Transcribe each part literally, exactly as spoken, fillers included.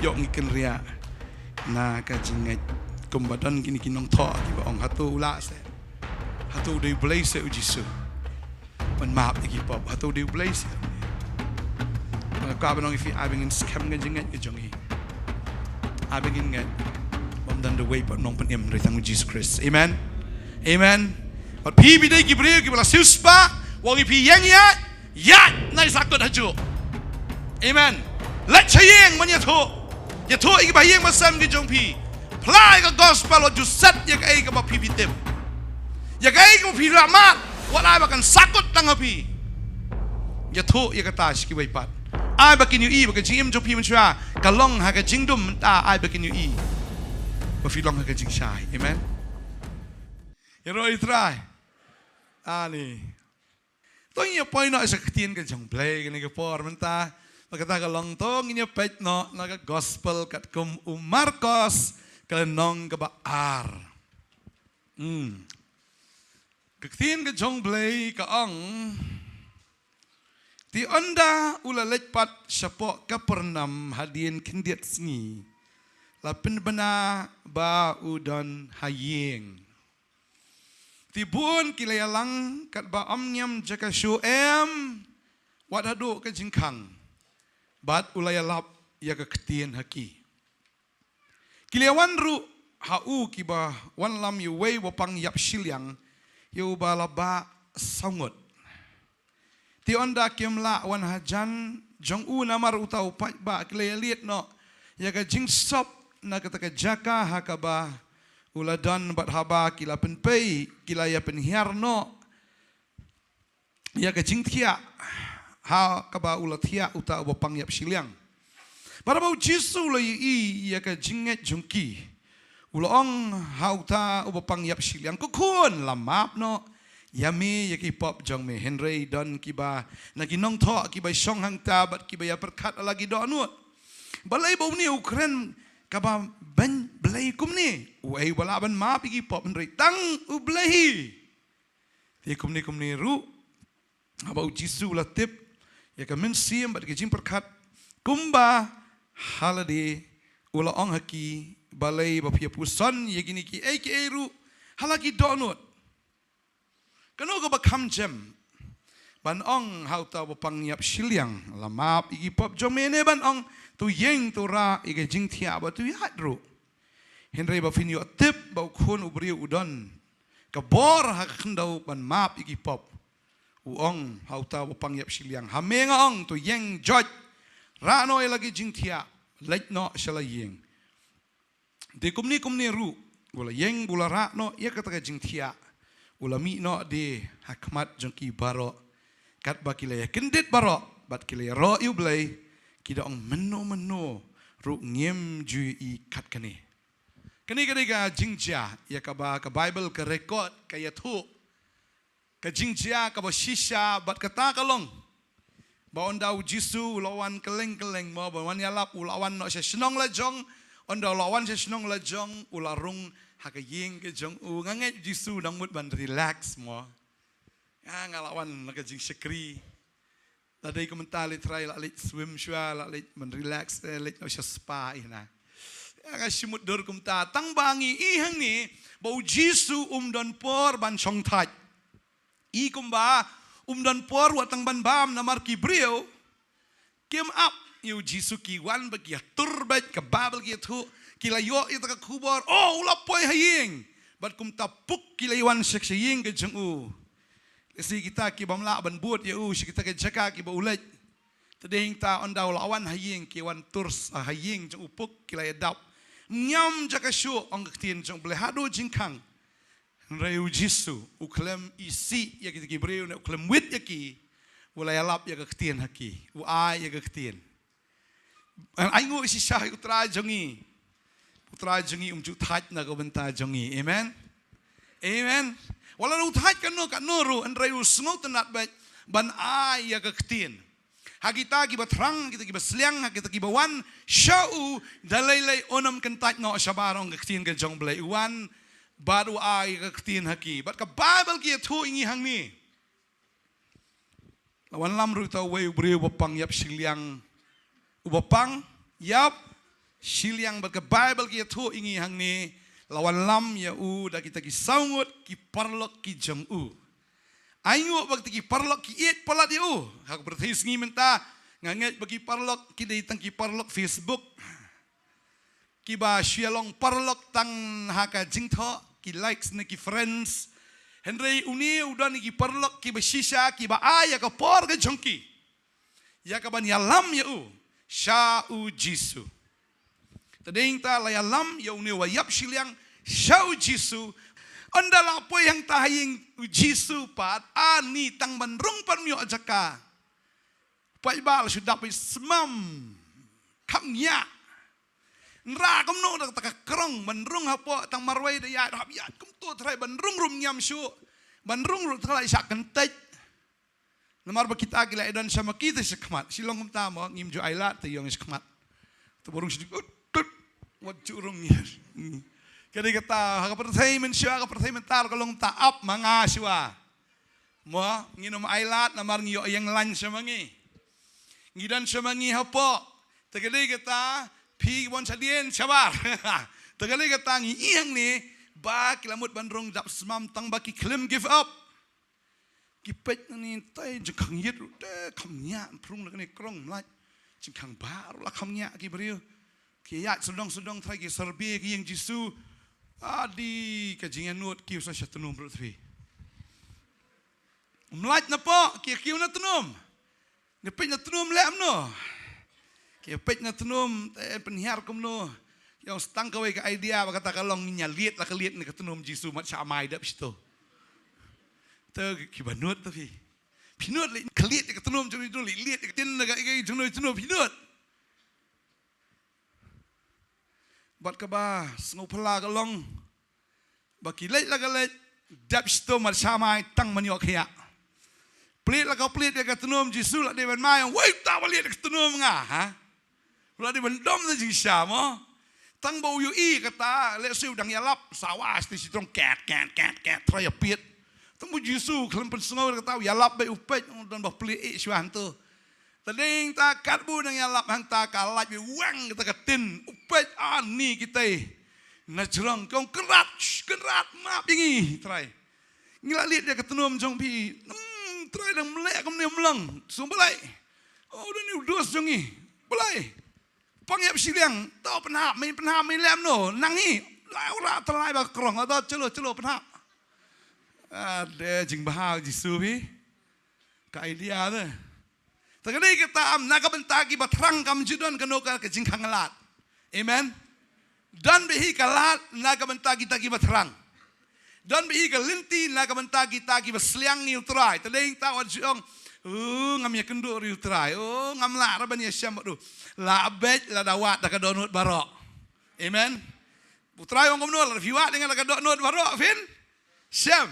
Ïoh ngi kynriah na ka jingngeit kumba don kine ki nongthoh kiba ong, hato u lah seh? Hato u dei u Blei seh u Jisu? Ban map ïa ki pop, hato u dei u Blei seh? Nga kwah ban ong ïa phi, ai ba ngin skhem ka jingngeit ka jong ngi. Ai ba ngin ngeit ba ym don da uwei pat u nongpynim hynrei tang u Jisu Khrist. Amen. Amen. Bad phi phi dei ki briew kiba la siewspah, wat ïa phi ïeng ïa ïa, nai sakut hajuh. Amen. Leit sha ïing ban ïathuh. Ïathuh ïa ki bahaïing bahasem ki jong phi. Phla ïa ka gospel, wat ju set ïa kaei kaba phi phi tip. Ïa kaei kaba phi la mad, wat ai ba kan sakut tang ha phi. Ïathuh ïa kata sha kiwei pat. Ai ba kin ïohi ba ka jingim jong phi mynshuwa ka long ha ka jingdum mynta, ai ba kin ïohi ba phi long ha ka jingshai. Amen. Ïaroh ïa u Trai. Ani. To ngin ïa poi noh sha ka ktien ka jong u Blei kane ka por mynta. Bad kata ka long, to ngin ïa peit noh na ka gospel katkum u Markos, ka lynnong kaba ar. Hmm. Ka ktien ka jong u Blei ka ong, te ynda u la leit pat shapoh Kapernaum hadien khyndiat sngi, la pynbna ba u don ha ïing. Te bun ki la ïalang katba ym ngiam jaka shuh em, wat haduh ka jingkhang. Bad u la ïalap ïa ka ktien ha ki. Ki la ïawan ruh ha u kiba wanlam ïa uwei uba pang ïap shiliang, ïa uba la bah saw ngut. Te ynda kim lah wan hajan jong u namar uta u paidbah, ki la ïalied noh ïa ka jingsop na kata ka jaka ha kaba u la don, bad haba ki la pynpei, ki la ïa pynhiar noh ïa ka jingthiah ha kaba u la thiah uta uba pang ïap shiliang. Bad haba u Jisu u la ïohi ïa ka jingngeit jong ki, u la ong ha uta uba pang ïap shiliang, ko khun, la map noh ïa me ïa ki pop jong me. Hynrei don kiba na ki nongthoh kiba shong hangta bad kiba ïa pyrkhat ha la ki dohnud, balei ba une u kren kaba beiñ Blei kumne? Uei uba lah ban map ïa ki pop hynrei tang u Blei? Te kumne kumne ruh, haba u Jisu u la tip ïa ka mynsiem bad ka jingpyrkhat kumba ha lade, u la ong ha ki, balei ba phi ïa puson ïa kine kiei kiei ruh ha la ki dohnud? Kano kaba kham jem, ban ong ha uta uba pang ïap shiliang, la map ïa ki pop jong me, ne ban ong, to ïeng, to rah ïa ka jingthiah bad to ïaid ruh? Hynrei ba phin ïoh tip ba u Khun u briew u don ka bor ha ka khyndew ban map ïa ki pop, u ong ha uta uba pang ïap shiliang, ha me nga ong, to ïeng, joit, rah noh ïa la ki jingthiah, leit noh sha la ïing. Te kumne kumne ruh, u la ïeng, u la rah noh ïa kata ka jingthiah, u la mih noh de ha khmat jong ki baroh. Katba ki la ïa kyndit baroh bad ki la ïaroh ïa u Blei, ki da ong, mynno mynno ruh ngim ju ïohi kat kane. Kane ka dei ka jingjia ïa kaba ka Baibl ka record, ka ïathuh. Ka jingjia kaba shisha bad kata ka long ba ynda u Jisu u la wan kylleng kylleng mo, ba wan ïalap, u la wan noh sha shnong lajong. Ynda u la wan sha shnong lajong, u la rung ha ka ïing ka jong u. Nga ngeit u Jisu u dang mut ban relax mo. Nga, nga la wan na ka jingshakri. Lada dei kumta, leit try, la leit swim shuwa, la leit ban relax, eh, leit noh sha spa, ïa na. Nga shu mutdur kumta, tang ba ngi i hangne ba u Jisu um don por ban shongthait. I kumba um don por wat tang ban bam, namar ki briew kim ap ïa u Jisu, ki wan ba ki ïatur beit, ka Baibl ka ïathuh, ki la ïoh ïa kata ka khubor, oh, u la poi ha ïing. Bad kumta puk ki la ïawan sha ka ïing ka jong u. Lehse kita ki bym lah ban bud ïa u sha kita ki jaka kiba u leit. Te dei hangta ynda u la wan ha ïing, ki wan tur ha ïing jong u puk, ki la ïadap. Ngiam jaka shuh, ong ka ktien jong u Blei, haduh jingkhang. Hynrei u Jisu u khlem isih ïa kita ki briew ne u khlem wit ïa ki. U la ïalap ïa ka ktien ha ki. U ai ïa ka ktien. Ai nguh shisha ïa u Trai jong ngi. U Trai jong ngi um ju thait na ka bynta jong ngi. Amen. Amen. Wat la u thait kano kano ruh, hynrei u sngewtynnad beit ban ai ïa ka ktien. Ha kita kiba thrang, ha kita kiba sliang, ha kita kiba wan sha u, da lei lei un ym kyntait noh shabar, ong ka ktien ka jong u Blei. U wan bad u ai ïa ka ktien ha ki. Bad ka Baibl ka ïathuh ïa ngi hangne, la wanlam ruh uta uwei u briew uba pang ïap shiliang. Uba pang ïap Shiliang bad ka Baibl ki ïathuh ïa ngi hangne, la wanlam ïa u da kita ki saw ngut ki paralok ki jong u. Ainguh ba kita ki paralok ki ïeit palat ïa u. Ha ka pyrthei sngi mynta, nga ngeit ba ki paralok ki dei tang ki paralok Facebook. Kiba shu ïa long paralok tang ha ka jingthoh, ki likes ne ki friends. Hynrei une u don ïa ki paralok kiba shisha, kiba ai ïa ka por ka jong ki ïa ka ban ïalam ïa u sha u Jisu. Te dei nangta la ïalam ïa une uba ïap shiliang sha u Jisu. Ynda la poi hangta ha ïing u Jisu pat, ani tang ban rung pat ym ïoh jaka. Paidbah la shu dap ïa u smam. Kham ngiah. Nra kumno da kata ka krong ban rung hapoh, tang marwei da ïaid, hap ïaid kumto trai ban rung ruh ym ngiam shuh. Ban rung ruh trai shah kyntait. Namar ba kita ki la ïadon sha ma ki te sha khmat. Shi long kumta mo, ngim ju ai lad te ïong sha khmat. Te ba rung shi dik, ut, ut, wat ju rung ngi. Ka dei kata, ha ka pyrthei mynshuwa, ha ka pyrthei mynta ka long kumta, ap ma nga shuwa. Mo, ngin ym ai lad namar ngi ïoh ïeng lain sha ma ngi. Ngi don sha ma ngi hapoh. Te ka dei kata, phi bun shadien shabar. Te ka dei kata ngi ïeng ne, ba ki la mut ban rung dap smam tang ba ki khlem give up. Ki peit na ni tai jingkhang ïit ruh te kham ngiah, pyrung na kane krong mlait. Jingkhang ba ruh la kham ngiah ki briew. Ki ïaid sdong sdong trai ki survey ki ïing Jisu. Adi ka jingïanuid ki u sa sha tnum ruh tvi. Mlait na poh ki kiew na tnum. Ngi peit na tnum leh mno. Ki peit na tnum te pynhiar kumno. Ïong stang kawei ka idea ba kata ka long ngi ïa lied la ka lied na ka tnum Jisu mat sha mai dep shito. Te ki ba nud te phi. Phi nud li ka lied ka tnum jong ni lied ka tin na ka jong ni tnum phi nud. Bad kaba sngewphylla ka long ba ki leit la ka leit dep shito mat sha mai tang ban ïoh khiah. Plied la ka plied ïa ka tnum Jisu la dei ban mai wei ta ba lied ka tnum nga ha. La dei ban dom da jingsha mo. Tang ba u ïohi kata leh shu dang ïalap sawa sti shi trong kat kat kat kat trai ïa piet. Tang ba Jisu khlem pynsngew kata u ïalap ba u peit don ba plied i shuwa hantu. Te dei ta katba u dang ïalap hangta ka lait beit wang kata ka tin u peit ani kitai. Na jrong kong kynrad kynrad map ïa ngi trai. Ngi la lied ïa ka tnum jong phi. Hmm, trai dang mleh kumne mlong. Sung balai. Oh, dang ni u dos jong ngi. Balai. Pang ïap shiliang. To pynhap mei pynhap mei lem no. Nang hi. Lai ura talai ba krong. Ato chalo chalo pynhap. Ade jingbha Jisu phi. Ka idea te. Te ka dei kata am na ka bynta ki ba thrang kam ju don kano ka jingkhang lad. Amen. Don beit hi ka lad na ka bynta kita ki ba thrang. Don beit hi ka lynti na ka bynta kita ki ba sliang ngi u Trai. Te dei ta wat ju ong. U ngam ïa kynduh ri u Trai. U ngam lah ra ban ïa shem bad u. La beit la da wad da ka dohnud baroh. Amen. U Trai ong kumno la phi wad dengan la ka dohnud baroh phin. Shem.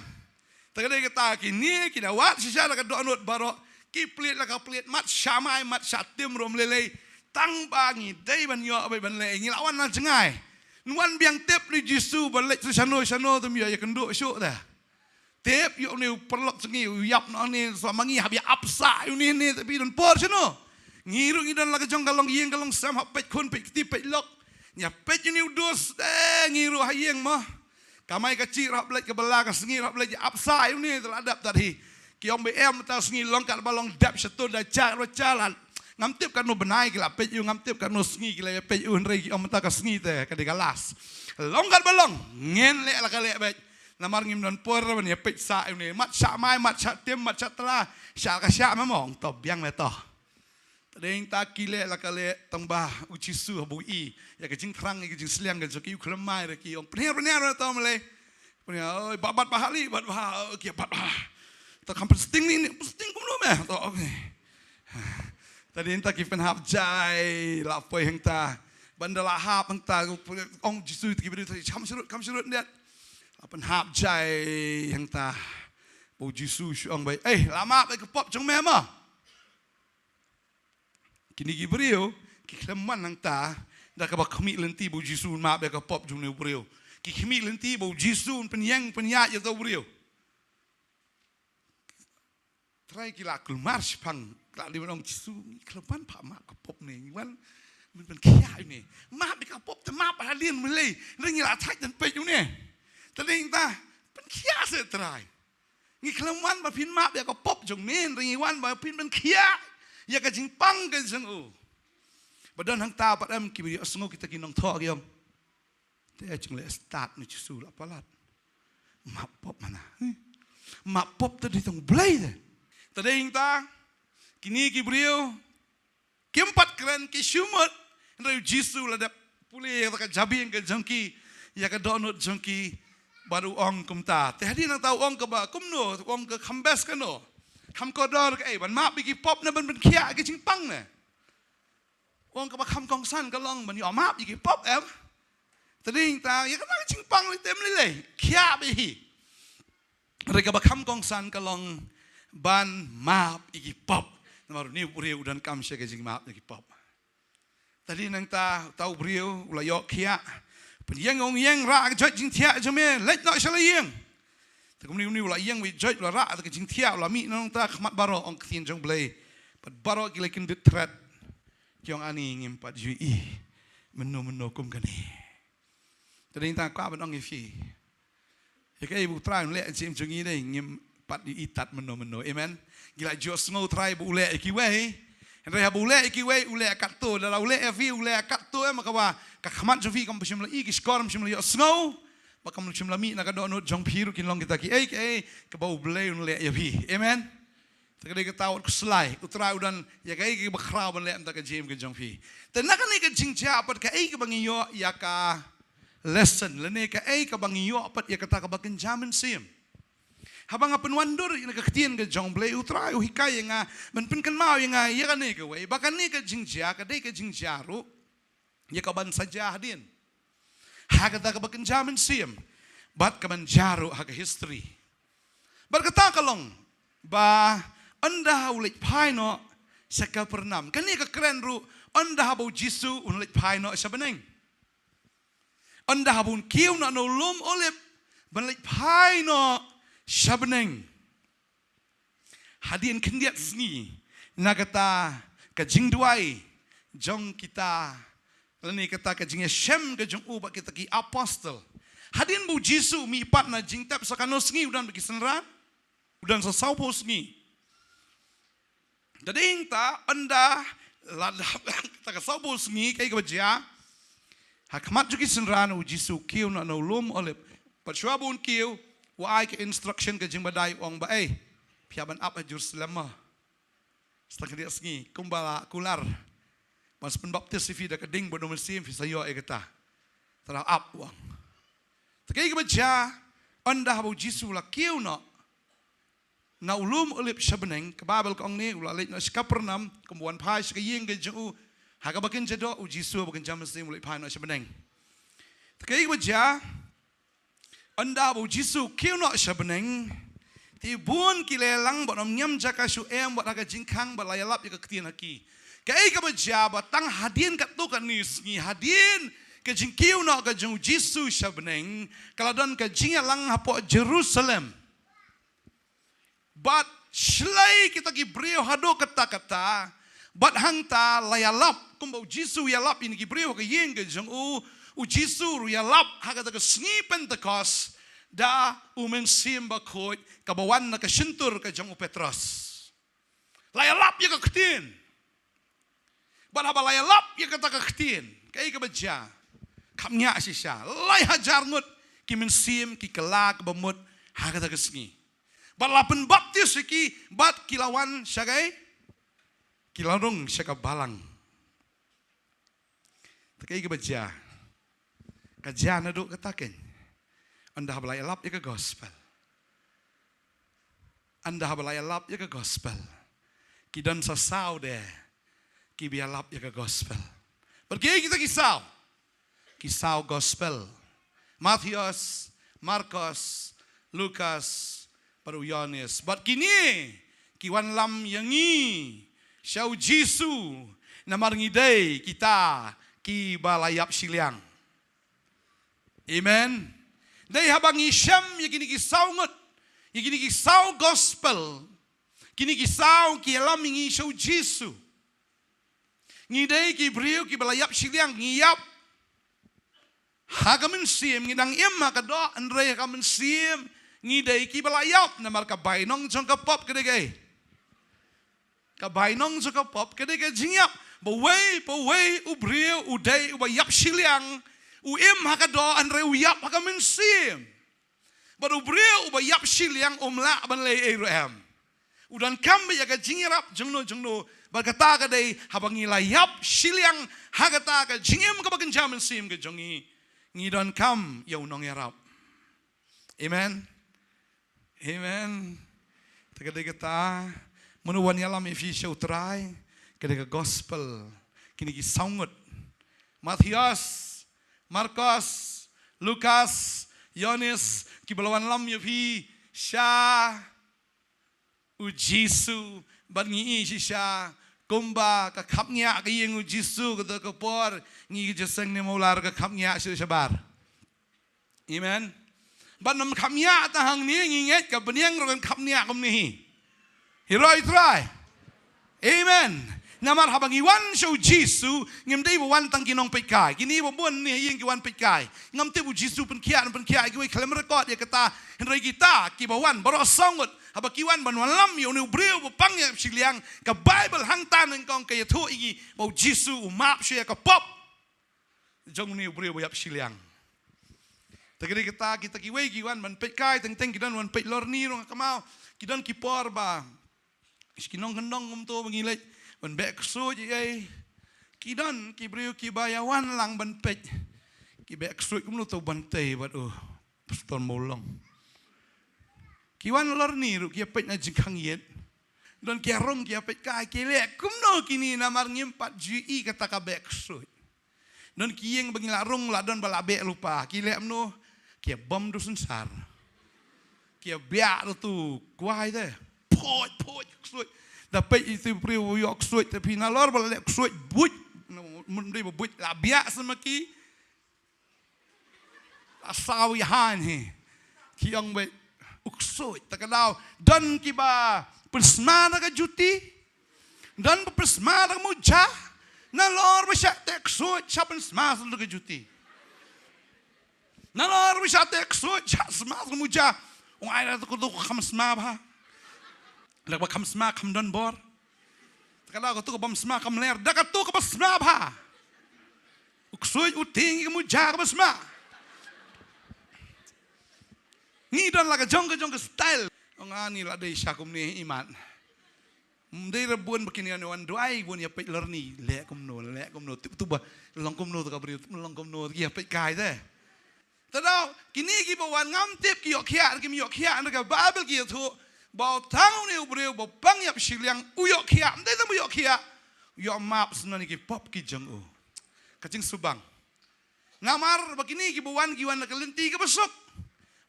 Te ka dei kata kine ki da wad shisha la ka dohnud baroh ki plied la ka plied mat sha mai mat sha tim rum lelei. Tang ba ngi dei ban ïoh ban leh ngi la wan na jngai. Ngi wan biang tip ni Jisu ba leit shano shano tum ïoh ïa kynduh shuh da. Tip ïoh ni u paralok sngi u ïap na ni sa ma ngi hap ïa ap sa u ni ni tapi don por shano. Ngi ruh ngi don la ka jong ka long ïing ka long sem hap peit khun peit kti peit lok. Ïa peit ni u dus de ngi ruh ha ïing ma. Ka mai ka chi rap leit ka bala ka sngi rap leit ap sa ïa une te la dap tat hi. Ki ong ba em ta sngi long kat ba long dap sha tu da cha ro cha la. Ngam tip kat no bnai ki la peit ïa u ngam tip kat no sngi ki la ïa peit ïa u hynrei ki ong ta ka sngi te ka dei ka las. Long kat ba long ngin leh la ka leh beit. Namar ngim don por ban ïa peit sa ïa une mat sha mai mat sha tim mat sha tla sha ka sha ma mong to biang le to. Te dei ta ki leh la ka leh tang ba u Jisu ha bu i ïa ka jingthrang ïa ka jingsliang ka jong ki u khlem mai re ki ong pynhiar pynhiar re to ma lei. Pynhiar oi bat bat ba hali bat ba oi ki bat ba. To kam pynsting ni ni pynsting kumno me to okay. Te dei ta ki pynhap jai la poi hangta ban da la hap hangta ong Jisu ki bri kam shrut kam shrut net. La pynhap jai hangta. Ba u Jisu shu ong bai eh la map bai ka pop jong me ma. Kine ki briew ki khlem man nangta da kaba khmih lynti ba u Jisu un map ïa ka pop jong une u briew. Ki khmih lynti ba u Jisu un pynïeng pynïaid ïa uta u briew. Trai ki la kulmar shipang ki la dei ban ong Jisu ngi khlem man pha map ka pop ne ngi wan Ban pynkhiah ïa une. Map ïa ka pop te map hadien mynlei. Hynrei ngi la thait don peit ïa une. Te dei nangta pynkhiah seh Trai. Ngi khlem wan ba phin map ïa ka pop jong me, hynrei ngi wan ba phin pynkhiah ïa ka jingpang ka jong u. Ba don hangta pat em kiba ïohsngew kita ki nongthoh ki ong, te jong leh stad na Jisu la palat. Map pop mana. Map pop te dei tang Blei te. Te dei nangta kine ki briew kim pat kren ki shu mut. Hynrei u Jisu la dep pule ïa ka jabieng ka jong ki, ïa ka dohnud jong ki. Bad u ong kumta. Te hadien nangta u ong kaba kumno, u ong ka kham best kano. Kham kordor kaei, ban map ïa ki pop ne ban pynkhiah ïa ki jingpang ne. U ong kaba kham kongsan ka long ban ïoh map ïa ki pop em. Te dei nangta ïa kata ka jingpang lei te ym lei lei. Khiah beit hi. Hynrei kaba kham kongsan ka long ban map ïa ki pop. Namar une u briew u donkam sha ka jingmap ïa ki pop. Te dei nangta uta u briew u la ïoh khiah. Pynïeng ong ïeng, rah ka joit jingthiah jong me, leit noh sha la ïing. Te kumne une u la ïeng beit joit, u la rah ka jingthiah, u la mih na nangta khmat baroh, ong ktien jong Blei. Bad baroh ki la kyndit thret. Ki ong, ani ngim pat ju ïohi mynno mynno kum kane. Te dei nangta kwah ban ong ïa phi, ïa kaei ba u Trai un leh jingim jong ngi dei ngim pat ïohi tad mynno mynno. Amen. Ngi la ju ïohsngew u Trai ba u leh ïa kiwei. Hynrei haba u leh ïa kiwei u leh katto, lada u leh ïa phi u leh katto em, kaba ka khmat jong phi kam shym la i, ki shkor kam shym la ïohsngew. Ba kam shym la mih na ka dohnud jong phi ruh kin long kita kiei kiei kaba u Blei un leh ïa phi. Amen. Te ka dei kata wat khuslai, u Trai u don ïa kaei kaba khraw ban leh mynta ka jingim ka jong phi. Te na kane ka jingjia pat kaei kaba ngi ïoh ïa ka lesson, lane kaei kaba ngi ïoh pat ïa kata kaba kynja mynsiem. Haba nga pynwandur ïa ka ktien ka jong Blei, u Trai u hikai ïa nga, ban pynkynmaw ïa nga ïa kane kawei, ba kane ka jingjia ka dei ka jingjia ruh ïa kaban sa jia hadien ha kata kaba kynja mynsiem, bad kaban jia ruh ha ka history. Bad kata ka long ba ynda u leit phai noh sha Kapernaum, kane ka kren ruh ynda haba u Jisu un leit phai noh sha bneng. Ynda haba un kiew noh na u lum Olib ban leit phai noh sha bneng. Hadien khyndiat sngi na kata ka jingduwai jong kita, lane kata ka jingïashem ka jong u bad kita ki apostol. Hadien ba u Jisu u mihpat na jingtep sa katno sngi, u don bad ki synran? U don sa sawphew sngi. Te dei nangta ynda la dap kata ka sawphew sngi, kaei kaba jia? Ha khmat jong ki synran u Jisu u kiew noh na u lum Olib. Bad shuwa ba un kiew, u ai ka instruction, ka jingbadai, u ong ba, ei, phi hap ban ap ha Jerusalem mo. Sa tang khyndiat sngi, kumba la kular, ban sa pynbaptis ïa phi da ka ding bad u Mynsiem, phi sa ïoh ïa kata. Te la ap, u ong. Te kaei kaba jia? Ynda haba u Jisu u la kiew noh na u lum Olib sha bneng, ka Baibl ka ong ne u la leit noh sha Kapernaum, kumba wan phai sha ka ïing ka jong u ha kaba kynja doh, u Jisu haba kynja mynsiem u leit phai noh sha bneng. Te kaei kaba jia? Ynda ba u Jisu u kiew noh sha bneng, te bun ki la ïalang bad ym ngiam jaka shu em bad ha ka jingkhang bad la ïalap ïa ka ktien ha ki. Kaei kaba jia? Ba tang hadien katto katne sngi, hadien ka jingkiew noh ka jong u Jisu sha bneng, ka la don ka jingïalang hapoh Jerusalem. Bad shlei kita ki briew haduh katta katta, bad hangta la ïalap, kumba u Jisu u ïalap ïa kine ki briew ha ka ïing ka jong u, u Jisu ruh u ïalap ha kata ka sngi Pentekost da u Mynsiem Bakhuid kaba wan na ka shyntur ka jong u Petros. La ïalap ïa ka ktien. Bad haba la ïalap ïa kata ka ktien, kaei kaba jia? Kham ñiah shisha, lai hajar ngut ki mynsiem ki kylla kaba mut ha kata ka sngi. Bad la pynbaptis ïa ki, bad ki la wan sha kaei? Ki la rung sha ka balang. Te kaei kaba jia? Ka jia naduh kata keiñ. Ynda haba la ïalap ïa ka gospel. Ynda haba la ïalap ïa ka gospel, ki don sa saw de kiba ïalap ïa ka gospel. Bad kiei kita ki saw? Ki saw gospel: Mathaios, Markos, Lukas, bad u Ïoannis. Bad kine ki wanlam ïa ngi sha u Jisu, namar ngi dei kita kiba la ïap shiliang. Amen. Dei haba ngi shem ïa kine ki saw ngut, ïa kine ki saw gospel, kine ki saw ki ïalam ïa ngi sha u Jisu. Ngi dei ki briew kiba la ïap shiliang, ngi ïap ha ka mynsiem, ngi dang im ha ka doh, hynrei ha ka mynsiem ngi dei kiba la ïap, namar ka bainong jong ka pop ka dei kaei? Ka bainong jong ka pop ka dei ka jingïap. Ba uwei pa uwei u briew u dei uba ïap shiliang, u im ha ka doh, hynrei u ïap ha ka mynsiem. Bad u briew uba ïap shiliang um lah ban leh ei ruh em. U donkam beit ïa ka jingïarap jongno jongno. Bad kata ka dei, haba ngi la ïap shiliang ha kata ka jingim kaba kynja mynsiem ka jong ngi, ngi donkam ïa u nongïarap. Amen. Amen. Te ka dei kata, mano wan ïalam ïa phi sha u Trai? Ka dei ka gospel. Kine ki saw ngut: Mathaios, Markos, Lukas, Ïoannis, kiba la wan lam ïa phi sha u Jisu. Bad ngi ïohi shisha kumba ka khapngiah ka ïing u Jisu, kata ka por ngi ki jingïaseng ne mawlar ka khapngiah sha shabar. Amen. Bad ym khapngiah tang hangne, ngi ngeit ka bneng ruh kan khapngiah kumne hi. Hi ruh hi Trai. Amen. Namar haba ngi wan sha u Jisu, ngim dei ba wan tang ki nongpeitkai. Kine ba bun ne ha ïing ki wan peitkai. Ngam tip u Jisu pynkhiah, pynkhiah kiwei, khlem record ïa kata. Hynrei kita kiba wan baroh saw ngut, haba ki wan ban wan lam ïa une u briew ba pang ïap shiliang, ka Baibl hangta nyngkong ka ïathuh ïa ngi ba u Jisu u map shuh ïa ka pop jong une u briew ba ïap shiliang. Te ka dei kata, kita kiwei ki wan ban peitkai, teng teng ki don wan peit lorni ruh ha ka maw. Ki don ki por ba ki nongkyndong kumto ba ngi leit ban beh ksuid ei ei. Ki don ki briew kiba ïa wan lang ban peit. Ki beh ksuid kumno to ban tei bad u Pastor Mawlong. Ki wan lorni ruh ki ïa peit na jingkhang ïit. Don ki ïa rung ki ïa peitkai, ki leh kumno kine, namar ngim pat ju i kata ka beh ksuid. Don ki ïing ba ngi la rung, la don ba la beh lypa. Ki leh kumno? Ki ïa bam da u synsar. Ki ïa biah da utu u kwai te. Phoit, phoit, ksuid. Da peit ïa utu u briew u ïoh ksuid, te phi, nalor ba la leh ksuid buit. Ym dei ba buit, la biah sa ma ki. La saw ïa haiñ hi. Ki ong beit u ksuid. Te ka daw don kiba pynsma da ka juti. Don ba pynsma da ka muja. Nalor ba shah teh ksuid, shah pynsma sa da ka juti. Nalor ba shah teh ksuid, shah sma da ka muja. Ong ai, la tu ko tu ko kham sma bha. La ba kham sma kham don bor. Te ka daw katu kaba ym sma kam ler da katu kaba sma bha. U ksuid u tieng ïa ka muja kaba sma. Ngi don la ka jong ka jong ka style. Ong ani la dei sha kumne imat. Ym dei re bun ba kine wan duwai, bun ïa peit lorni, leh kumno, leh kumno, tip tu ba long kumno tu ka briew, long kumno, ïa peitkai te. Te daw kine kiba wan ngam tip ki ïoh khiah, kim ïoh khiah, na ka Baibl ki ïathuh ba tang une u briew ba pang ïap shiliang u ïoh khiah, ym dei tang ba ïoh khiah, u ïoh map shen na ki pop ki jong u. Ka jingsubang. Namar ba kine kiba wan ki wan na ka lynti kaba suk.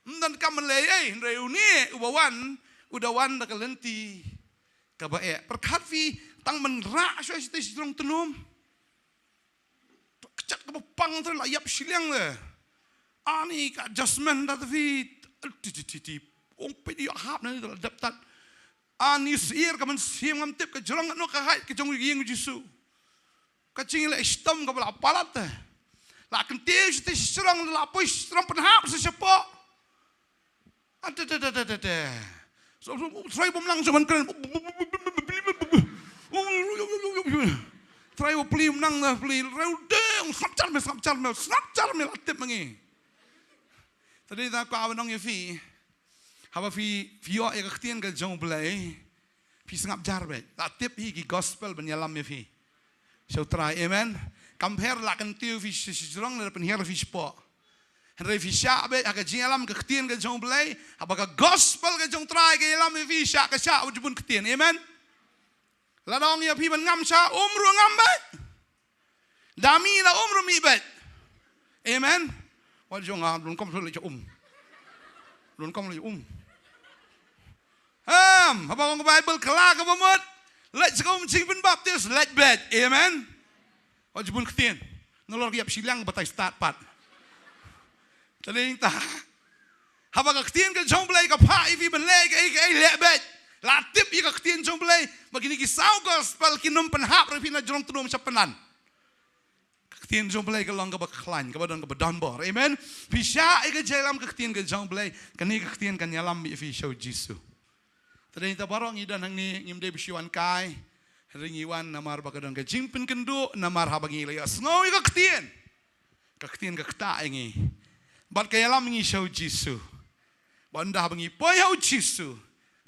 Ym don kam lei ei, hynrei une uba wan u da wan na ka lynti kaba eh. Pyrkhat phi, tang ban rah shuwa shatei shajrong tnum. Kjat kaba pang te la ïap shiliang te. Ani ka adjustment da te phi. Ti ti ti ti. Ong peit ïoh hap na ni te la dep tat. Ani sir ka mynsiem ngam tip ka jrong katno ka hait ka jong u ïing u Jisu. Ka jingleh shitom kaba la palat te. La kyntiew shatei shajrong, la poi shajrong pynhap sa shapoh. Ate te te te te te. So, so, trai bym nang sa ban kren. Trai ba pli ym nang na pli. Reu de, sngap jar me, sngap jar me, sngap jar me la tip ma ngi. Te dei ta kwah ban ong ïa phi. Haba phi, phi ïoh ïa ka ktien ka jong U Blei. Phi sngap jar beit. La tip hi ki gospel ban ïalam ïa phi. Sha U Trai, amen. Kam pher la kyntiew phi shi, shajrong, la pynhiar phi shapoh. Hynrei phi shah beit ha ka jingïalam ka ktien ka jong U Blei. Haba ka gospel ka jong U Trai ka ïalam ïa phi, shah ka shah, wat ju bun ktien. Amen. Lada ong ïa phi ban ngam shah, um ruh ngam beit. Da mih na um ruh mih beit. Amen. Wat ju nga, lun kom leit um. Lun kom leit um. Em, haba ong ka Baibl, kylla kaba mut. Leit sha ka um jingpynbaptis, leit beit. Amen. Wat ju bun ktien. Nalor ka ïap shiliang batai stad pat. Te dei ta. Haba ka ktien ka jong U Blei ka phah ïa phi ban leh kaei kaei, leh beit. La tip ïa ka ktien jong U Blei. Ba kine ki saw gospel kin ym pynhap ruh ïa phi na jrong tnum sha pynban. Ka ktien jong U Blei ka long kaba khlaiñ, kaba don, kaba don bor. Amen. Phi shah ïa ka jingïalam ka ktien ka jong U Blei, kane ka ktien kan ïalam ïa phi sha U Jisu. Te dei ngi ta baroh ngi don hangne, ngim dei ba shu wan kai. Hynrei ngi wan namar ba ka don ka jingpynkynduh, namar haba ngi la ïohsngew ïa ka ktien, ka ktien ka ktah ïa ngi. Bad ka ïalam ïa ngi sha U Jisu. Bad ynda haba ngi poi ha U Jisu,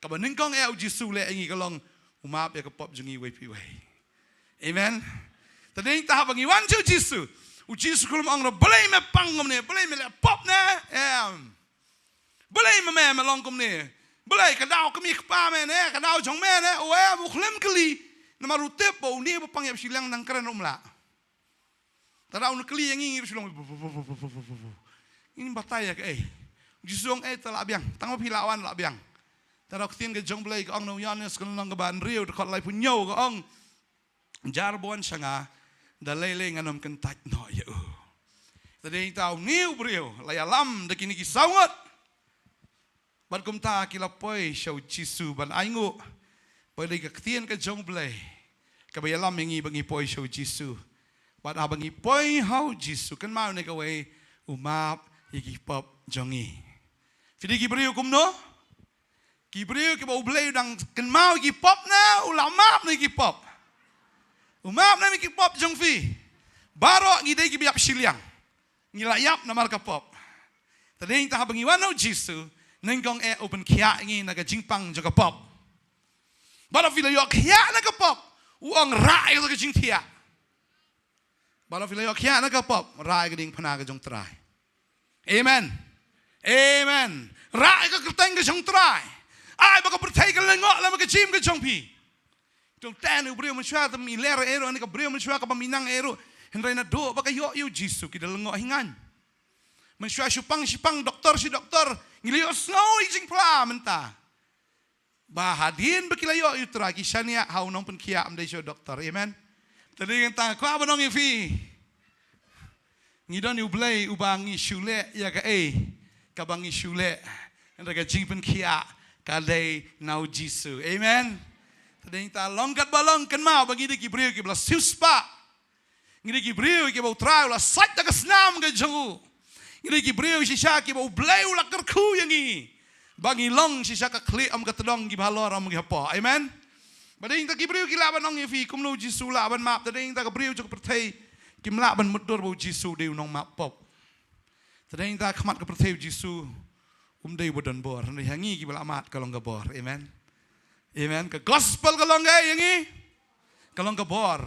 kaba nyngkong eh U Jisu u leh ïa ngi ka long u map ïa ka pop jong ngi iwei pa iwei. Amen. Te dei ngi ta haba ngi wan sha U Jisu, U Jisu u khlem ong ruh balei me pang kumne, balei me leh pop ne? Em. Balei ma me me long kumne? Balei ka daw kmie kpa me ne, ka daw jong me ne? Em, u khlem kylli. Namar u tip ba une ba pang ïap shiliang nang kren ruh um lah. Te da u kylli ïa ngi, ngi ruh shu long. Ngin batai ïa kaei? U Jisu u ong, eh, te lah biang. Tang ba phi lah wan lah biang. Te da ka ktien ka jong U Blei ka ong na u Ïoannis ka lynnong kaba hynriew, dkhot laiphew hynñiew ka ong, jar ba wan sha nga, da lei lei ngan ym kyntait noh ïa u. Te dei ngi ta une u briew la ïalam da kine ki saw ngut. Bad kumta ki la poi sha U Jisu ban ainguh ba dei ka ktien ka jong U Blei kaba ïalam ïa ngi ba ngi poi sha U Jisu. Bad haba ngi poi ha U Jisu, kynmaw ne kawei, u map ïa ki pop jong ngi. Phi dei ki briew kumno? Ki briew kiba U Blei u dang kynmaw ïa ki pop ne u la map ne ki pop? U map ne ki pop jong phi? Baroh ngi dei kiba ïap shiliang. Ngi la ïap namar ka pop. Te dei ngi ta haba ngi wan ha U Jisu, nyngkong eh u pynkhiah ïa ngi na ka jingpang jong ka pop. Baroh phi la ïoh khiah na ka pop, u ong rah ïa ka jingthiah. Baroh phi la ïoh khiah na ka pop, rah ïa ka diengphna ka jong U Trai. Amen. Amen. Rah ïa ka kyrteng ka jong U Trai. Ai ba ka pyrthei ka lyngngoh lem ka jingim ka jong phi. Tang ten u briew mynshuwa te mi ler eh ruh, ne ka briew mynshuwa kaba mi nang eh ruh. Hynrei naduh ba ka ïoh ïa U Jisu ki da lyngngoh hi ngan. Mynshuwa shu pang shi pang, doktor shi doktor, ngi la ïohsngew ïa ka jingphla mynta. Ba hadien ba ki la ïoh ïa U Trai ki shaniah ha u nongpynkhiah, ym dei shuh doktor. Amen. Te dei ngi ta kwah ban ong ïa phi, ngi don ïa U Blei uba ngi shu leh ïa kaei kaba ngi shu leh. Hynrei ka jingpynkhiah ka dei na U Jisu. Amen. Te dei ngi ta long katba long, kynmaw ba ngi dei ki briew kiba la siewspah. Ngi dei ki briew kiba U Trai u la sait da ka snam ka jong u. Ngi dei ki briew shisha kiba U Blei u la kyrkhu ïa ngi ba ngi long shisha ka khlieh, ym ka tdong, kiba halor ym ki hapoh. Amen. Ba dei ngi ta ki briew ki lah ban ong ïa phi kumno U Jisu lah ban map, te dei ngi ta ka briew jong ka pyrthei kim lah ban mutdur ba U Jisu u dei u nongmap pop. Te dei ngi ta khmat ka pyrthei U Jisu um dei uba don bor, hynrei ha ngi kiba la mad ka long ka bor. Amen. Amen. Ka gospel ka long kaei ïa ngi? Ka long ka bor.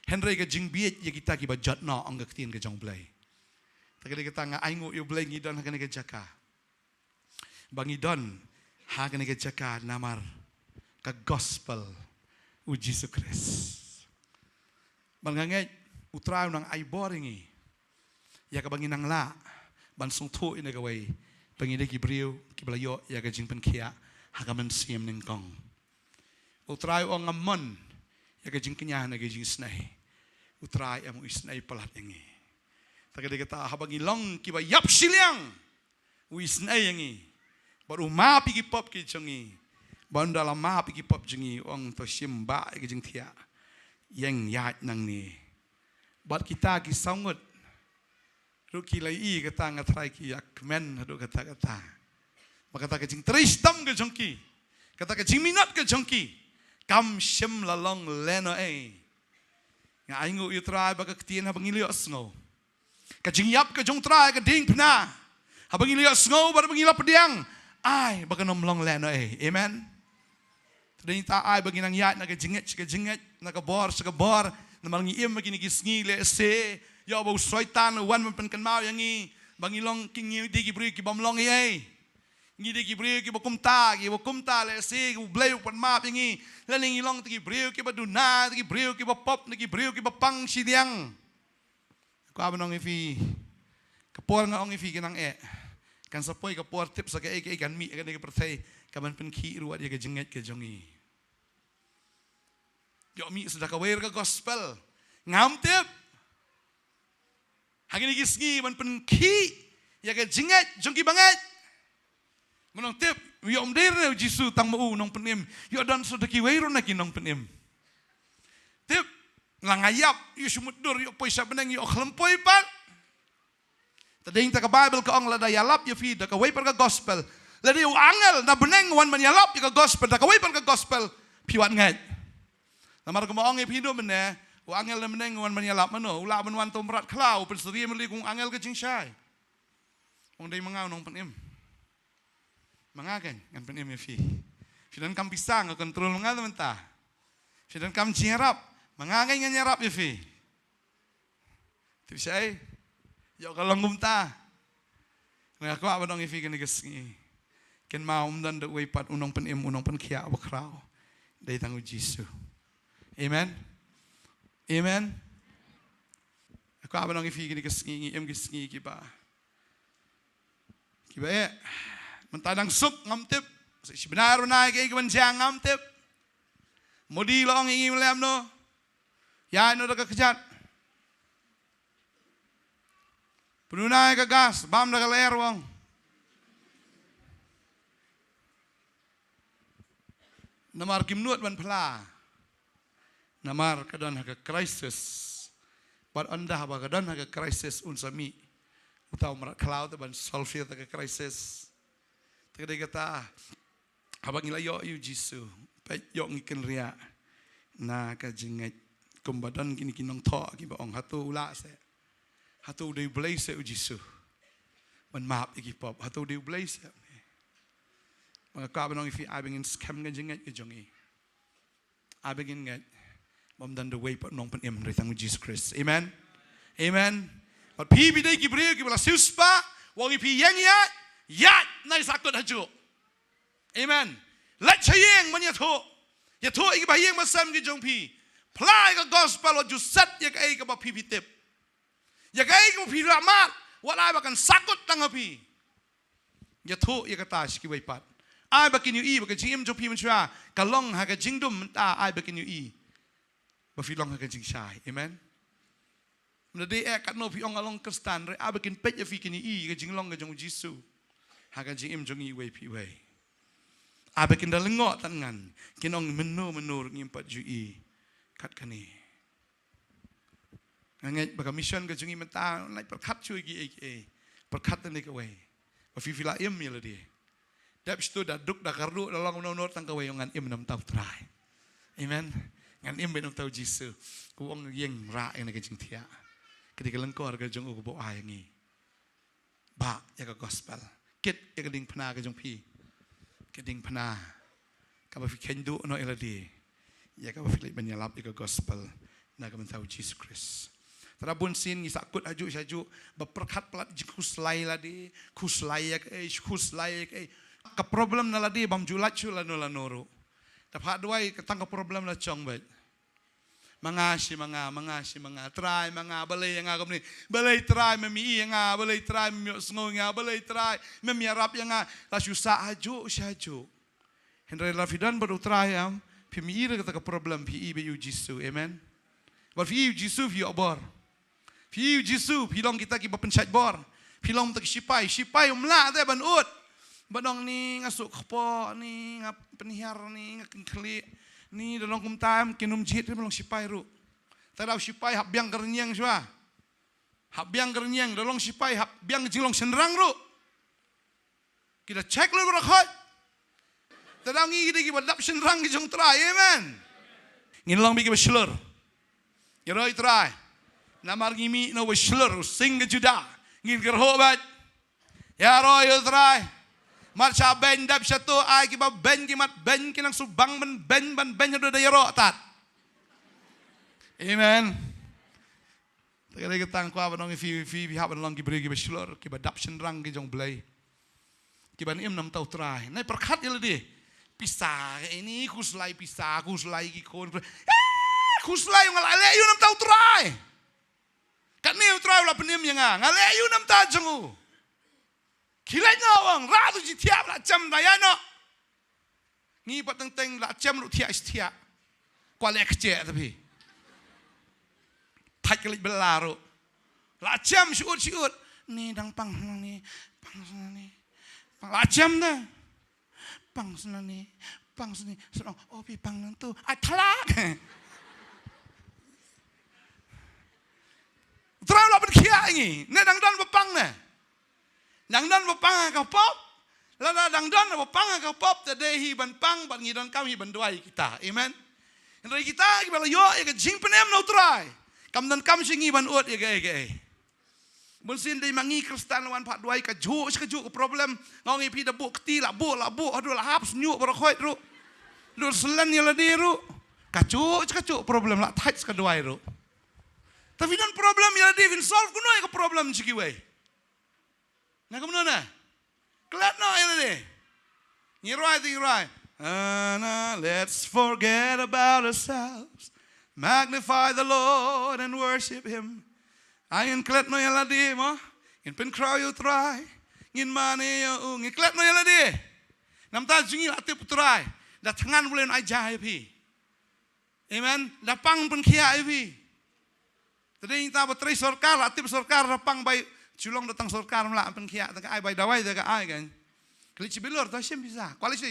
Hynrei ka jingbieit ïa kita kiba jot noh, ong ka ktien ka jong U Blei. Te ka dei kata nga ainguh ïa U Blei ngi don ha kane ka jaka. Ba ngi don ha kane ka jaka namar ka gospel U Jisu Khrist. Bad nga ngeit U Trai u nang ai bor ïa ngi ïa kaba ngi nang lah ban sngewthuh ïa kawei, ba ngi dei ki briew kiba la ïoh ïa ka jingpynkhiah ha ka mynsiem nyngkong. U Trai u ong ngam mon ïa ka jingkñia ne ka jingisynei. U Trai em u isynei palat ïa ngi. Te ka dei kata haba ngi long kiba ïap shiliang, u isynei ïa ngi bad u map ïa ki pop ki jong ngi. Bad ynda la map ïa ki pop jong ngi u ong to shim bah ïa ka jingthiah, ïeng ïaid nangne. Bad kita ki saw ngut ruh ki la ïohi kata, nga tharai ki ïa kmen haduh katta katta. Ba kata ka jingtrei shitom ka jong ki, kata ka jingminot ka jong ki kam shym la long lehnohei. Nga ainguh ïa U Trai ba ka ktien haba ngi la ïohsngew, ka jingïap ka jong U Trai ka diengphna, haba ngi la ïohsngew bad haba ngi la pdiang, ai ba kan ym long lehnohei. Amen. Te dei ngi ta ai ba ngi nang ïaid na ka jingngeit sha ka jingngeit, na ka bor sha ka bor. Namar ngi im ha kine ki sngi lehse ïoh ba u Soitan u wan ban pynkynmaw ïa ngi ba ngi long ki, ngi dei ki briew ki bym long ei ei. Ngi dei ki briew kiba kumta, kiba kumta, lehse U Blei u pat map ïa ngi. Lane ngi long te ki briew kiba duna, te ki briew kiba pop, te ki briew kiba pang shiliang. Kwah ban ong ïa phi, ka por nga ong ïa phi ka nang eh, kan sa poi ka por tip sa kaei kaei kan mih ha kane ka pyrthei kaban pynkhih ruh ïa ka jingngeit ka jong ngi. Ïoh mih sa da kawei ka gospel, ngam tip. Ha kine ki sngi ban pynkhih ïa ka jingngeit jong kiba ngeit. Mano tip Ïoh ym dei re u Jisu tang ma u nongpynim. Ïoh don sa da kiwei ruh na ki nongpynim. Tip, la nga ïap, ïoh shu mutdur, ïoh poi sha bneng, ïoh khlem poi pat. Te dei ta ka Bible ka ong lada ïalap ïa phi da kawei pat ka gospel, lada u angel na bneng wan ban ïalap ïa ka gospel da kawei pat ka gospel, phi wat ngeit. Namar kumba ong ïa phi, u angel na bneng wan ban ïalap mano? U lah ban wan tang mrad khlaw, u pynsyriem ïa u angel ka jingshai. Ong dei ma nga u nongpynim. Ma nga kein ngan pynim ïa phi. Phi donkam pisa, nga control ma nga te mynta. Phi donkam jingïarap, ma nga kein ngan ïarap ïa phi. Tip shaei? Ïoh ka long kumta. Nga kwah ban ong ïa phi kane ka sngi, kynmaw ym don da uwei pat u nongpynim, u nongpynkhiah uba khraw. Dei tang u Jisu. Amen. Amen. Nga kwah ban ong ïa phi kane ka sngi, ngi im ki sngi kiba Kiba eh, mynta dang suk ngam tip. Shi bnai ar bnai kaei kaban jia ngam tip. Modi la ong ïa ngi lem no. Ïa no da ka kjat. Pynunai ka gas, bam da ka ler wang. Namar kim nud ban phla. Namar ka don ha ka crisis. Bad ynda haba ka don ha ka crisis un sa mih uta u mrad khlaw te ban solve ïa ka crisis. Te ka dei kata, haba ngi la ïoh ïa u Jisu, peit ïoh ngi kynriah na ka jingngeit. Kumba don kine ki nongthoh kiba ong, hato u lah seh? Hato u dei u Blei seh u Jisu ban map ïa ki pop? Hato u dei u Blei seh? Ba nga kwah ban ong ïa phi, ai ba ngin skhem ka jingngeit ka jong ngi. Ai ba ngin ngeit ba ym don da uwei pat u nongpynim hynrei tang u Jisu Khrist. Amen. Amen. Bad phi, phi dei ki briew kiba la siewspah, wat ïa phi ïeng ïaid, ïaid, nai sahkut hajuh. Amen. Leit sha ïing ban ïathuh. Ïathuh ïa ki bahaïing bahasem ki jong phi. Phla ïa ka gospel, wat ju set ïa kaei kaba phi, phi tip. Ïa kaei kaba phi la mad, wat ai ba kan sahkut tang ha phi. Ïathuh ïa kata sha kiwei pat. Ai ba kin ïohi ba ka jingim jong phi mynshuwa ka long ha ka jingdum mynta, ai ba kin ïohi ba phi long ha ka jingshai. Amen. Ym da dei eh katno phi ong nga long Khristan, hynrei ai ba kin peit ïa phi, kin ïohi ka jinglong ka jong u Jisu ha ka jingim jong ngi iwei pa iwei. Ai ba kin da lyngngoh tang ngan, kin ong mynno mynno ruh ngim pat ju i kat kane. Nga ngeit ba ka mission ka jong ngi mynta, nai pyrkhat shuh ïa kiei kiei. Pyrkhat tang ïa kawei. Ba phi, phi la im ïa lade. Dep shu da duk da kyrduh da long kumno kumno, tang kawei, ong ngan im na bynta u Trai. Amen. Ngan im beit na bynta u Jisu. Ka ong ïeng rah ïa kane ka jingthiah. Ka dei ka lyngkor ka jong u kaba u ai ïa ngi. Bah ïa ka gospel. Kit ïa ka diengphna ka jong phi. Ka diengphna kaba phi kheiñ duh noh ïa lade ïa kaba phi leit ban ïalap ïa ka gospel na ka bynta u Jisu Khrist. Te da bun sien ngi sahkut hajuh shajuh, ba pyrkhat palat jingkhuslai lade, khuslai ïa kaei, khuslai ïa kaei. Ka problem na lade bym ju lait shuh lano lano ruh. Te phah duwai ka tang ka problem la shong beit. Ma nga shi ma nga, ma nga shi ma nga, Trai ma nga, balei ïa nga kumne, balei Trai mem ïohi ïa nga, balei Trai mem ïohsngew ïa nga, balei Trai mem ïarap ïa nga. La shu sah hajuh shajuh. Hynrei lada phi don bad u Trai em, phim i re kata ka problem, phi i beit ïa u Jisu. Amen. Bad phi i ïa u Jisu phi ïoh bor. Phi i ïa u Jisu phi long kita kiba pynshait bor. Phi long kita ki shipai, shipai um lah te ban ud. Ban ong ni nga suk kpoh, ni nga pynhiar, ni nga kynkhlieh, ni da long kumta em, kin ym jied re ban long shipai ruh. Te da u shipai hap biang ka rynïeng shuwa. Hap biang ka rynïeng, da long shipai hap biang ka jinglong shynrang ruh. Ki da check lut baroh khoit. Te da ngi ki dei kiba dap shynrang ki jong Trai. Amen. Ngin long beit kiba shlur. Ïaroh ïa u Trai. Namar ngi mih na uba shlur, u Sing ka Judah. Ngin kyrhuh beit. Ïaroh ïa u Trai. Mat sha beiñ, dep sha tuh, ai kiba beiñ ki mat beiñ, ki nang shu bang ban beiñ, ban beiñ haduh da ïaroh tad. Amen. Te ka dei kata nga kwah ban ong ïa phi, phi, phi hap ban long ki briew kiba shlur, kiba dap shynrang ki jong u Blei. Kiban im na bynta u Trai. Nai pyrkhat ïa lade. Pisa, ini khuslai pisa, khuslai ki khun. Ah, khuslai, nga la leh ïa u na bynta u Trai. Katne u Trai u la pynim ïa nga, nga leh ïa u na bynta jong u. Khie leit noh, ong, rah tu jingthiah, la jem da ïa noh. Ngi pat teng teng la jem ruh thiah shi thiah. Kwah leh kjeh te phi. Thait ka leit bylla ruh. La jem shi ut shi ut. Ni dang pang ni, pang ni. Pang la jem te. Pang sngewthuh ni, pang sngewthuh ni. Sa ong, "Oh, phi pang nangtu." Ai, thlak. U Trai u la pynkhiah ïa ngi. Ne dang don ba pang ne? Dang don ba pang ha ka pop. Lada dang don ba pang ha ka pop, te dei hi ban pang bad ngi donkam hi ban duwai kita. Amen. Hynrei kita kiba la ïoh ïa ka jingpynim na u Trai, kam donkam sha ngi ban ud ïa kaei kaei. Bunsien dei ma ngi Khristan la wan phah duwai kajuh sha kajuh ka problem. Nga ong ïa phi, da buh kti la buh, la buh, haduh la hap shñiuh baroh khoit ruh. Haduh slen ïa lade ruh. Kajuh sha kajuh problem la thait sha ka duwai ruh. Te phi don problem ïa lade, phin solve kumno ïa ka problem sha kiwei? Nga kumno na? Klet noh ïa lade. Ngi rwai te ngi rwai. Ana, let's forget about ourselves. Magnify the Lord and worship him. Ai, ngin klet noh ïa lade mo. Ngin pynkhraw ïa u Trai. Ngin mane ïa u. Ngin klet noh ïa lade. Namar ta jong ngi la tip u Trai. Da thngan u Blei un ai ja ïa phi. Amen. Da pang pynkhiah ïa phi. Te dei ta ba trei sorkar, la tip sorkar da pang bai, shu long da tang sorkar ym lah pynkhiah, te ka ai bai dawai te ka ai kan. Ka leit sha Bilor, to shim pisa. Kwah leit sha,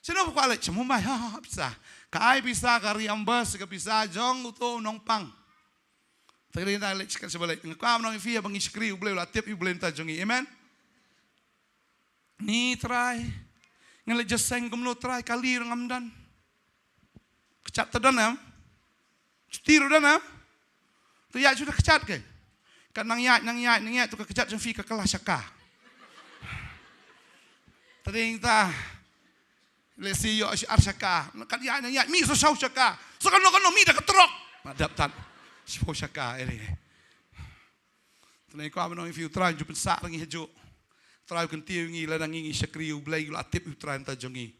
sha no kwah leit sha Mumbai, ha, ha, pisa. Ka ai pisa, ka reimburse ka pisa jong uto u nongpang. Te ka dei ta leit sha ka sha ba leit. Nga kwah ban ong ïa phi ba ngi shakri U Blei, la tip U Blei mynta jong ngi. Amen. Ni Trai. Ngan leit jingïaseng kumno Trai, kali ruh ngam don. Kjat te don em? Juti ruh don em? To ïaid shuh da kjat ke. Ka nang ïaid, nang ïaid, nang ïaid, to ka kjat jong phi ka kylla shaka. Te dei ta. Lehse ïoh shi ar shaka. Nang kat ïaid, nang ïaid, mih sa saw shaka. Sa kano kano mih da ka trok. Ma dap tat. Shi phew shaka eri. Te ngi kwah ban ong ïa phi U Trai un ju pynsah ïa ngi hajuh. Trai u kyntiew ïa ngi lada ngi ngi shakri U Blei, u la tip U Trai mynta jong ngi.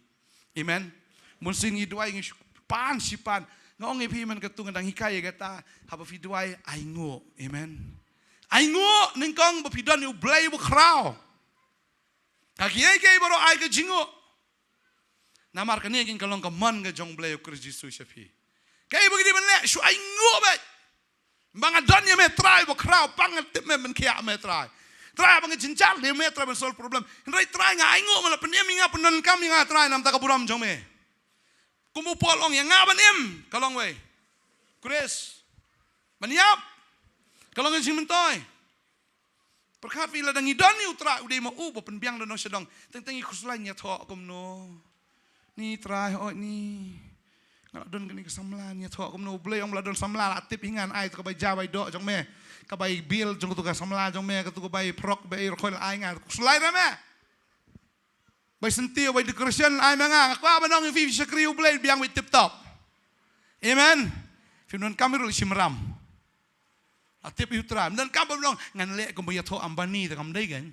Amen. Bunsien ngi duwai ngi shu pan shi pan. Nga ong ïa phi man katu nga dang hikai ïa kata. Haba phi duwai ainguh. Amen. Ainguh nyngkong ba phi don ïa U Blei uba khraw. Ka kiei kiei baroh ai ka jinguh. Namar kane ka long ka mon ka jong U Blei U Khrist Jisu sha phi. Kaei ba ngi dei ban leh, shu ainguh beit. Ba nga don ïa me Trai ba khraw, pang nga tip me, pynkhiah me Trai. Trai ba nga jynjar leh me Trai ban solve problem. Hynrei Trai nga ainguh, me la pynim ïa nga, pyndonkam ïa nga Trai, namar ka burom jong me. Kum u Paul ong ïa nga ban im, ka long wei. Khrist. Ban ïap. Ka long ka jingmyntoi. Pyrkhat phi lada ngi don ïa U Trai u dei ma u ba pynbiang da nongshong shnong. Teng teng ngi khuslai ngi ïathoh kumno. Ni Trai hooid ni. Nga la don kane ka samla ngi ïathoh kumno, U Blei ong ba la don samla la tip ïa nga, ai to ka bai ja bai doh jong me. Ka bai bill jong to ka samla jong me, ka to ka bai prok bai rkhoi la ai nga. Khuslai ra me. Bai sentiw bai decoration ai me nga. Nga kwah ban ong ïa phi, phi shakri U Blei biang bai tip top. Amen. Phi don kam ruh shim ram. La tip ïa U Trai. Don kam ba ong ngan leh kum ba ïathoh Ambani te kam dei kan.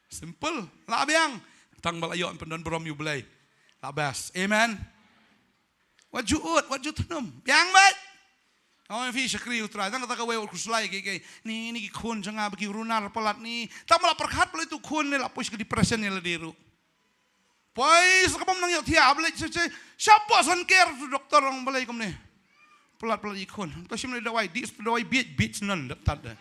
Simple. La biang. Tang ba la ïoh pyndon burom ïa U Blei. La best. Amen. Wat ju ud, wat ju thnum. Biang beit. Ong phi shakri U Trai. Tang kata kawei wat khuslai ki ki. Ni, ni ki khun jong nga ba ki runar palat ni. Tang ba la pyrkhat palat ïa u khun ne la poi sha ka depression ïa lade ruh. Poi sa ka bym nang ïoh thiah, balei sha, sha, shapoh san ker tu doktor ong balei kumne. Palat, palat ïa ki khun. To shim lei dawai, dih sa dawai biej, biej snon, dap tat da.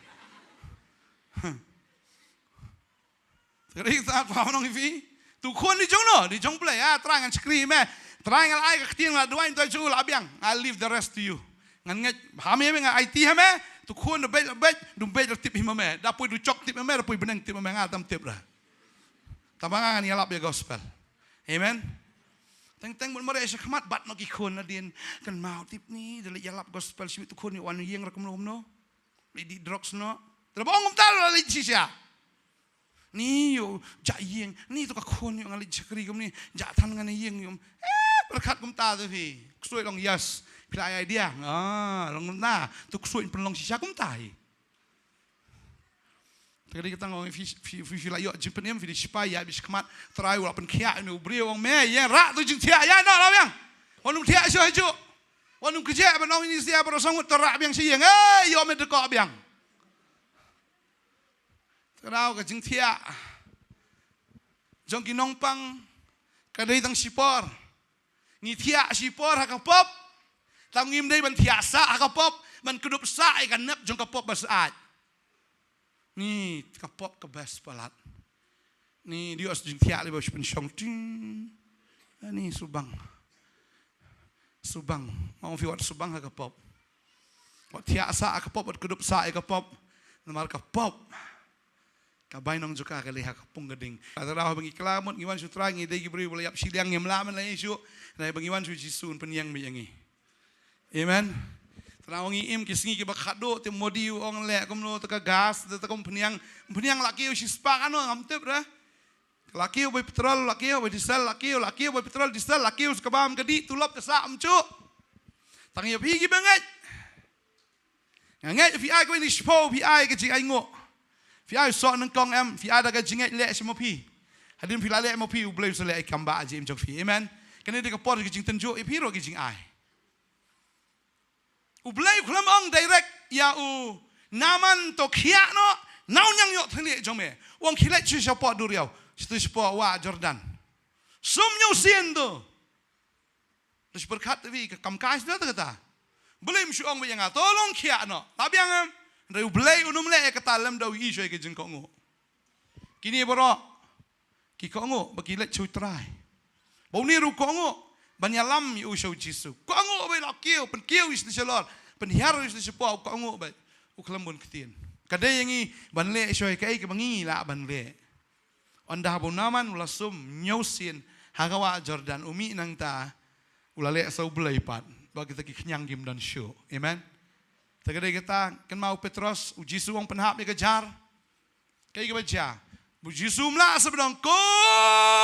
Te ka dei kata kwah ban ong ïa phi. Tu khun dei jong no, dei jong Blei, ah, Trai ngan shakri me. Trai ngan ai ka ktien, la duwai, to jong la biang. I leave the rest to you. Ngan ngeit ha me, me ngan aiti ha me. Tu khun da beit, la beit, dum beit da tip hi ma me. Da poi du chok tip ma me, da poi bneng tip ma me, nga tam tip da. Tang ba nga ngan ïalap ïa gospel. Amen. Teng teng bun mareh sha khmat bad no ki khun nadien. Kan mau tip ni da leh ïalap gospel shi tu khun ïa wan ïing ra kumno kumno. Leh di drugs no. Te ba ong kumta la leh shisha. Ni ïoh ja ïing, ni tu ka khun ïoh nga leh shakri kumni, ja than ngan ïing ïoh. Eh, pyrkhat kumta tu phi. Ksuid long yes. Phi la idea. Ah, long kumta. Tu ksuid pynlong shisha kumta hi. Te ka dei kata nga ong phi, phi, phi, phi la ïoh jingpynim, phi dei sipai ïa bishkmat, Trai u la pynkhiah ïa u briew ong me ïa rah tu jingthiah ïa na la biang. Wan um thiah shuh shuh. Wan um kjeh ban ong ini sia baroh sangut to rah biang shi ïa ngai ïoh me de ko biang. Te ka dei ka jingthiah jong ki nongpang ka dei tang shipor. Ngi thiah shipor ha ka pop. Tang ngim dei ban thiah sah ha ka pop, ban kdup sah ïa ka nep jong ka pop ba sah. Ni ka pop ka best palat. Ni dios jingthiah li ba shu pynshong. Ting. Ani subang. Subang. Mo phi wat subang ha ka pop. Wat thiah sah ha ka pop, wat kdup sah ïa ka pop. Namar ka pop ka bainong jong ka ka leh ha ka pung ka ding. Kata daw ba ngi khlem mut ngi wan sha u Trai ngi dei ki briew ba la ïap shiliang, ngim lah ban leh shuh. Ngi ba ngi wan sha u Jisu un pynïeng beit ïa ngi. Amen. Tang ngi im ki sngi kiba khadduh te Modi u ong leh kumno te ka gas te ka pynïeng, pynïeng la kiew shi spah kano ngam tip re. La kiew beit petrol, la kiew beit diesel, la kiew, la kiew beit petrol, diesel, la kiew sa ka bam ka dih, tulop ka sah ym shuh. Tang ïa phi kiba ngeit. Nga ngeit phi ai kawei ni shiphew, phi ai ka jingainguh. Phi ai soh nyngkong em, phi ai da ka jingngeit leh sha ma phi. Hadien phi la leh ma phi, U Blei u sa leh ïa ki kam ba jingim jong phi. Amen. Kane dei ka por ka jingtynjuh ïa phi ruh ki jingai. U Blei u khlem ong direct ïa u Naaman to khiah noh, nau ñiang ïoh thylliej jong me. U ong khie leit sha shapoh duriaw, sha shapoh wah Jordan. Sum hynñiew sien to. Te shu pyrkhat te phi ka kam kai sdang te kata. Blei ym shu ong ba ïa nga to long khiah noh. La biang em. Hynrei U Blei un ym leh ïa kata lymda u ïohi shuh ïa ka jingkohnguh. Kine baroh ki kohnguh ba ki leit sha u Trai. Ba une ruh kohnguh ban ïalam ïa u sha u Jisu. Kohnguh ba la kiew, pynkiew ïa u sha lor, pynhiar ïa u shapoh, kohnguh ba u khlem bun ktien. Ka dei ïa ngi ban leh shuh ïa kaei kaba ngi lah ban leh. Ynda ba u Naaman u la sum hynñiew sien ha ka wah Jordan, u mih nangta u la leh sa U Blei pat ba kita ki khñiang kim don shuh. Amen. Te ka dei kata, kynmaw u Petros, u Jisu u ong pynhap ïa ka jar. Kaei kaba jia? U Jisu um lah sa ba ong ko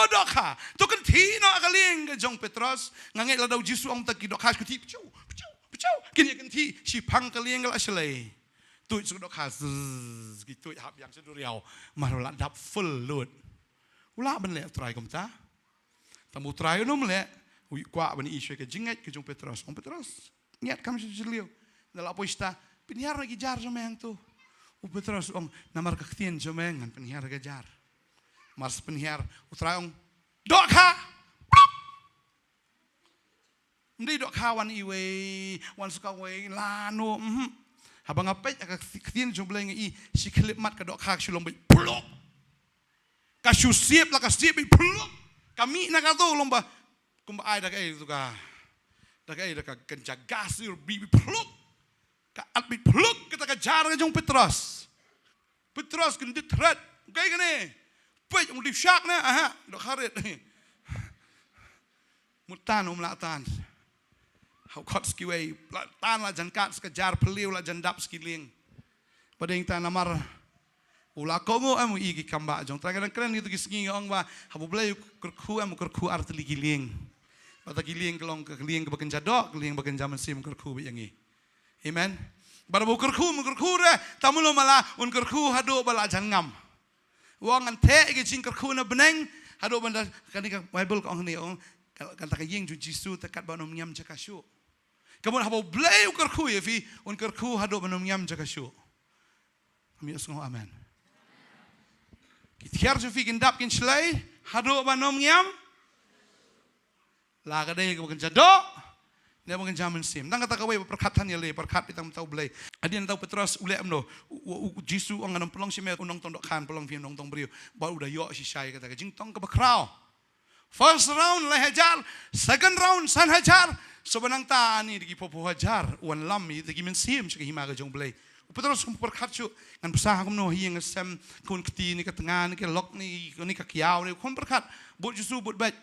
dohkha, to kynthih noh ha ka lieng ka jong Petros. Nga ngeit lada u Jisu u ong ta ki dohkha shu kynthih, pchau, pchau, pchau, kin ïa kynthih, shiphang ka lieng ka la shlei. Tuid sa ka dohkha, zzz, ki tuid hap biang sha duriaw. Mar u la dap full load. U lah ban leh u Trai kumta. Tang ba u Trai un ym leh, u kwah ban ïohi shuh ïa ka jingngeit ka jong u Petros. Ong Petros, ngiat kham sha jylliew. Ynda la poi shata, pynhiar noh ki jar jong me hangto. U Petros u ong, namar ka ktien jong me ngan pynhiar ka jar. Mar sa pynhiar, u Trai u ong, dohkha. Plop! Ym dei dohkha wan iwei, wan sa kawei, lano, mhm. Haba nga peit ha ka ktien jong U Blei nga i, shi khyllipmat ka dohkha ka shu long beit plop. Ka shu siep la ka siep beit plop. Ka mih na kato long ba, kumba ai da kaei to ka, da kaei, da ka kynja gas ïa u beit beit plop. Ka at beit plop kata ka jar ka jong u Petros. Petros kyndit thret. Kaei kane? Peit, ong deep shark ne? Aha, dohkha rit. Mut tan, um lah tan. Ha u khot sa kiwei, lah tan, lah jan kat sa ka jar, phylliew lah jan dap sa ki lieng. Ba dei ta namar u la kohnguh em, u i ki kam ba jong u Trai. Ka dang kren kito ki sngi nga ong ba haba U Blei u kyrkhu em, u kyrkhu ar tylli ki lieng. Bad ta ki lieng ka long ka lieng kaba kynja doh, ka lieng ba kynja mynsiem, u kyrkhu beit ïa ngi. Amen. Bad haba u kyrkhu, um kyrkhu re, tang mano ma la, un kyrkhu haduh ba la jan ngam. U ong ngan theh ïa ka jingkyrkhu na bneng haduh ban da, kane ka Baibl ka ong hangne, ong ka, kata ka ïing jong u Jisu te katba ym ñiam jaka shuh. Ka mut haba U Blei u kyrkhu ïa phi, un kyrkhu haduh ban ym ñiam jaka shuh. Am ïohsngew amen? Ki thiar jong phi kin dap kin shlei haduh ban ym ñiam. La ka dei kaba kynja doh ne ba kynja mynsiem. Tang kata kawei ba pyrkhat than ïalade, pyrkhat beit tang mynta U Blei. Hadien ta u Petros u leh kumno? U, u, u Jisu u ong ngan ym pynlong sha me u nongtong dohkha, pynlong phi u nongtong briew. Bad u da ïoh shisha ïa kata ka jingtong kaba khraw. First round lai hajar, second round san hajar. Sa ba nangta ani da ki phew phew hajar u wanlam ïa kita ki mynsiem sha ka hima ka jong U Blei. U Petros um pyrkhat shuh, ngan bsa ha kumno, ha ïing ha sem, khun kti ne ka tnga ne ka lok ne, ne ka kiaw ne, khun pyrkhat. Bud Jisu, bud beit.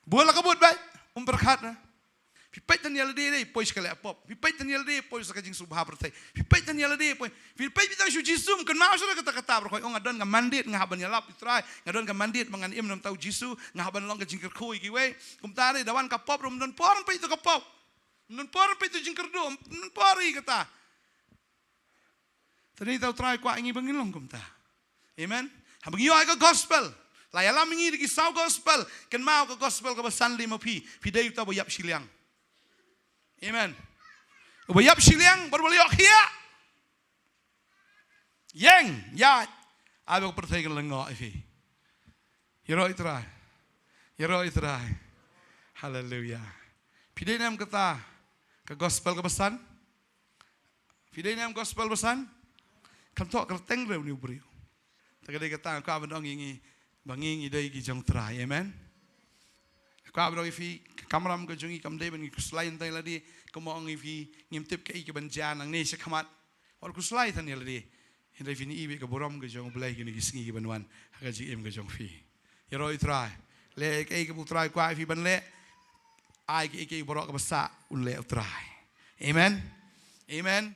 Bud la ka bud beit, um pyrkhat. Phi peit than ïalade, poi sha ka leh pop. Phi peit than ïalade, poi sha ka jingsngewbha pyrthei. Phi peit than ïalade, poi. Phi peit beit tang sha u Jisu, ym kynmaw shuh kata kata, baroh ong nga don ka mandate, nga hap ban ïalap ïa u Trai, nga don ka mandate ba ngan im na bynta u Jisu, nga hap ban long ka jingkyrkhu ïa kiwei. Kumta re, da wan ka pop ruh ym don por peit to ka pop. Ym don por peit to jingkyrduh, ym don por ïa kata. Te dei ta u Trai kwah ïa ngi ba ngin long kumta. Amen. Haba ngi ïoh ïa ka gospel, la ïalam ïa ngi da ki saw gospel. Kynmaw ka gospel kaba san lei ma phi, phi dei uta uba ïap shiliang. Amen. Uba ïap shiliang bad uba la ïoh khiah. Ïeng, ïaid. Ai ba ka pyrthei kan lyngngoh ïa phi. Ïaroh ïa u Trai. Ïaroh ïa u Trai. Haleluya. Phi dei ne em kata ka gospel kaba san? Phi dei ne em gospel ba san? Kan thoh kyrteng re une u briew. Te ka dei kata nga kwah ban ong ïa ngi ba ngi ngi dei ki jong Trai. Amen. Kwah ban ong ïa phi, ka kamram ka jong ngi kam dei ban ngi khuslai tang ïa lade, kumba ong ïa phi, ngim tip kaei kaban jia nangne shakhmat. Wat khuslai tang ïa lade. Hynrei phin ïohi beit ka burom ka jong U Blei kine ki sngi kiban wan ha ka jingim ka jong phi. Ïaroh ïa U Trai. Leh kaei kaba U Trai kwah ïa phi ban leh. Ai kaei kaei baroh kaba sah, un leh U Trai. Amen. Amen.